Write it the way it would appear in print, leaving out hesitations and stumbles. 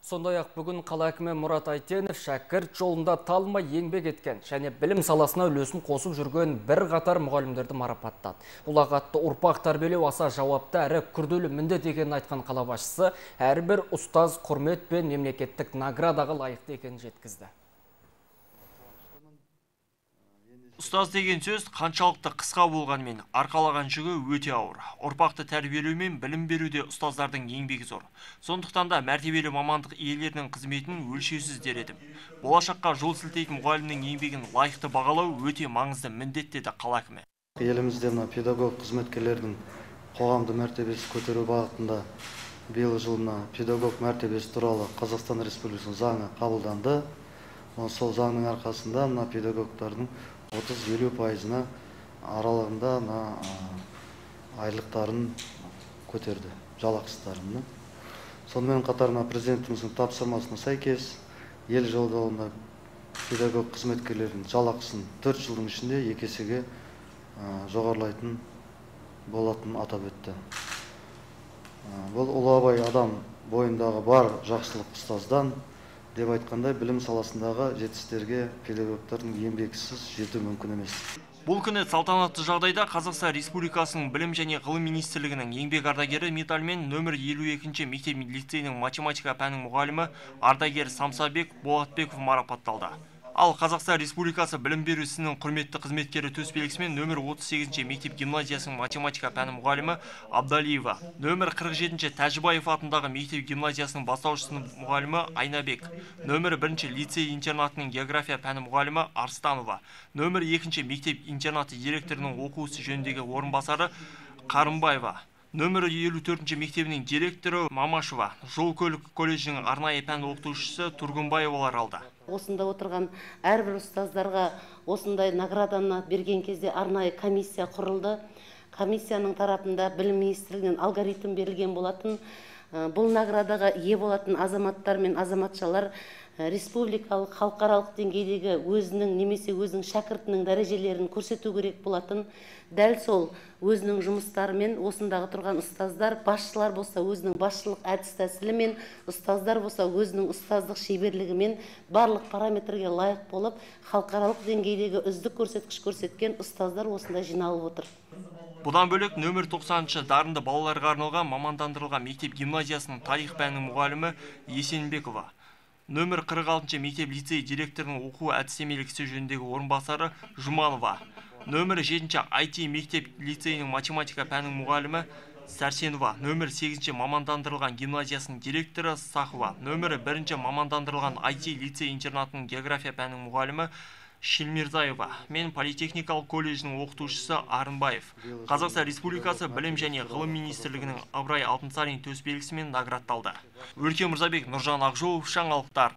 Сондай-ақ бүгін қала әкімі Мұрат Әйтенов шәкірт жолында талмай еңбек еткен және білім саласына үлесін қосып жүрген бірқатар мұғалімдерді марапаттады. Ұлағатты ұрпақ тәрбиелеу аса жауапты әрі күрделі міндет екенін айтқан қала басшысы әрбір ұстаз құрмет пен мемлекеттік наградаға лайықты екенін жеткізді. Ұстаз деген сөз қаншалықты қысқа болғанымен арқалаған жүгі өте ауыр. Ұрпақты тәрбиелеу мен білім беруде ұстаздардың еңбегі зор. Сондықтан да мәртебелі мамандық иелерінің қызметін өлшеусіз дер едім. Болашаққа жол сілтейтін мұғалімнің еңбегін лайықты бағалау өте маңызды міндет, деді қала әкімі. Елімізде мына педагог қызметкерлердің қоғамды мәртебесі көтеру бағытында биыл жылына педагог мәртебесі туралы Қазақстан Республикасының заңы қабылданды. Сол заңның арқасында мына педагогтардың 30-50% аралығында айлықтарын көтерді, жалақыстарын. Сонымен қатар президентіміздің тапсырмасына сәйкес ел жолдауында педагог қызметкерлердің жалақысын 4 жылдың ішінде 2 есеге жоғарылайтын болатынын атап өтті. Бұл ұлы Абай адам бойындағы бар жақсылық ұстаздан деп айтқандай, білім саласындағы жетістіктерге педагогтардың еңбексіз жету мүмкін емес. Бұл күні салтанатты жағдайда Қазақстан Республикасының Білім және ғылым министрлігінің еңбек ардагері медальмен нөмір 52-ші мектеп лицейінің математика пәнінің мұғалімі ардагер Самсабек Болатбеков марапатталды. Ал Қазақстан Республикасы білім беру ісінің құрметті қызметкері төсбелгісімен нөмір 38-ші мектеп гимназиясының математика пәні мұғалімі Абдалиева, нөмір 47-ші Тәжібаев атындағы мектеп гимназиясының бастауыш сынып мұғалімі Айнабек, нөмір 1-ші лицей интернатының география пәні мұғалімі Арыстанова, нөмір 2-ші мектеп интернаты директорының оқу ісі жөніндегі орынбасары Қарымбаева, нөмір 54-ші мектебінің директоры Мамашева, жол көлік колледжінің арнайы пән оқытушысы Тургунбаевалар алды. Осында отырған әрбір ұстаздарға осындай награданы берген кезде арнайы комиссия құрылды. Комиссияның тарапында білім министрлігінен алгоритм берілген болатын. Бұл наградаға ие болатын азаматтар мен азаматшалар республикалық, халықаралық деңгейдегі өзінің немесе өзінің шәкіртінің дәрежелерін көрсету керек болатын. Дәл сол өзінің жұмыстарымен осындағы тұрған ұстаздар, басшылар болса өзінің басшылық әдіс тәсілімен, ұстаздар болса өзінің ұстаздық шеберлігімен барлық параметрге лайық болып, халықаралық деңгейдегі үздік көрсеткіш көрсеткен ұстаздар осында жиналып отыр. Бұдан бөлек нөмір 90-шы дарынды балаларға арналған мамандандырылған мектеп гимназиясының тарих пәнінің мұғалімі Есенбекова, нөмір 46-шы мектеп лицей директорының оқу әдістемелік ісі жөніндегі орынбасары Жұманова, нөмір 7-ші IT мектеп лицейінің математика пәнінің мұғалімі Сәрсенова, нөмір 8-ші мамандандырылған гимназиясының директоры Сахова, нөмір 1-ші мамандандырылған IT лицей интернатының география пәнінің мұғалімі Шилмирзаева мен политехникалық колледжінің оқытушысы Арынбаев Қазақстан Республикасы Білім және ғылым министрлігінің Ыбырай Алтынсарин төсбелгісімен наградталды. Өркен Мырзабек, Нұржан Ақжолов, жаңалықтар.